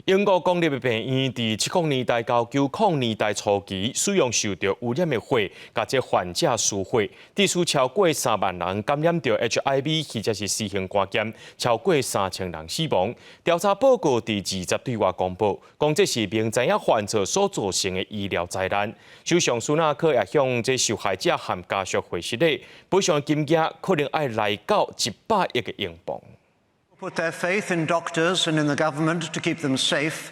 英國公立的病院佇70年代到90年代初期，使用受著污染的血，共這患者輸血，致使超過3萬人感染著 HIV 或者是 C 型肝炎，超過3000人死亡。調查報告佇20對外公布，講這是明知影犯錯所造成的醫療災難。首相蘇納克也向這受害者和家屬回失禮，賠償金額可能愛來到100億个英鎊。 Put their faith in doctors and in the government to keep them safe,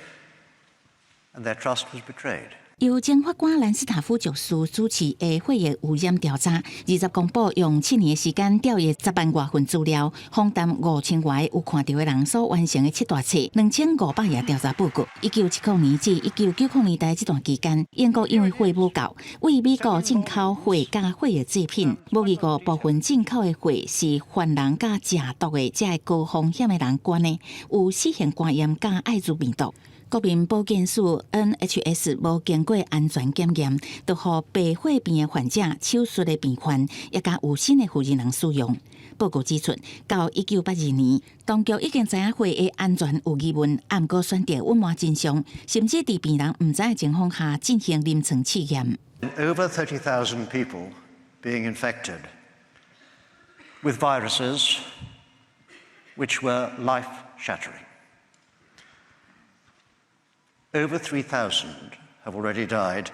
and their trust was betrayed. 由前法官蘭斯塔夫爵士主持的血液污染調查，20公布用7年的時間調閱10萬外份資料，訪談5000外個有看著的人所完成的七大冊2500頁調查報告。1970年至1990年代這段期間，英國因為血無夠，對美國進口血佮血液製品，無疑過部分進口的血是犯人佮食毒的這个高風險的人捐的，有 C 型肝炎佮愛滋病毒。國民保健署 NHS 無經過安全檢驗，就予白血病的患者、手術的病患，也佮有新的負責人使用。報告指出，到1982年，當局已經知影血的安全有疑問，毋過選擇隱瞞真相，甚至佇病人毋知的情況下進行臨床試驗。 Over 30,000 people being infected with viruses which were life-shattering. Over 3,000 have already died,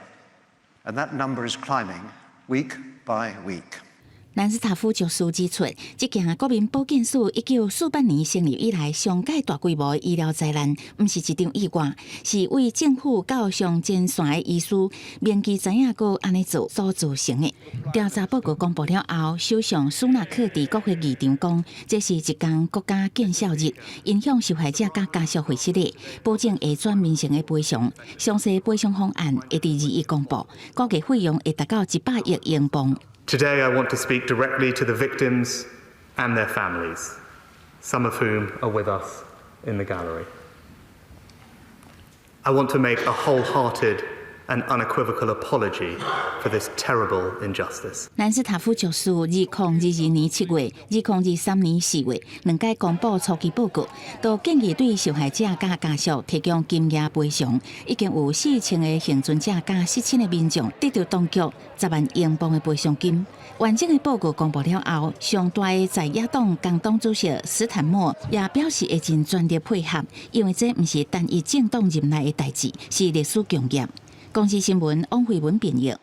and that number is climbing week by week. 蘭斯塔夫爵士指出，這件國民保健署1948年成立以來上蓋大規模的醫療災難，毋是一場意外，是對政府到上前線的醫師明知知影閣按呢做所造成的。調查報告公布了後，首相蘇納克佇國會議場講，這是一項國家見笑日，𪜶向受害者佮家屬回失禮，保證會全面性的賠償。詳細賠償方案會佇21公布，估計費用會達到100億英鎊。 Today, I want to speak directly to the victims and their families, some of whom are with us in the gallery. I want to make a wholehearted and unequivocal apology for this terrible injustice. 蘭斯塔夫爵士2022年7月、2023年4月兩擺公布初期報告，都建議對受害者佮家屬提供金額賠償，已經有4000個倖存者佮失親的民眾得著當局10萬英鎊的賠償金。完整的報告公布了後，上大的在野黨工黨主席斯坦默也表示會盡全力配合，因為這毋是單一政黨任內的代誌，是歷史共業。公視新聞王慧文編譯。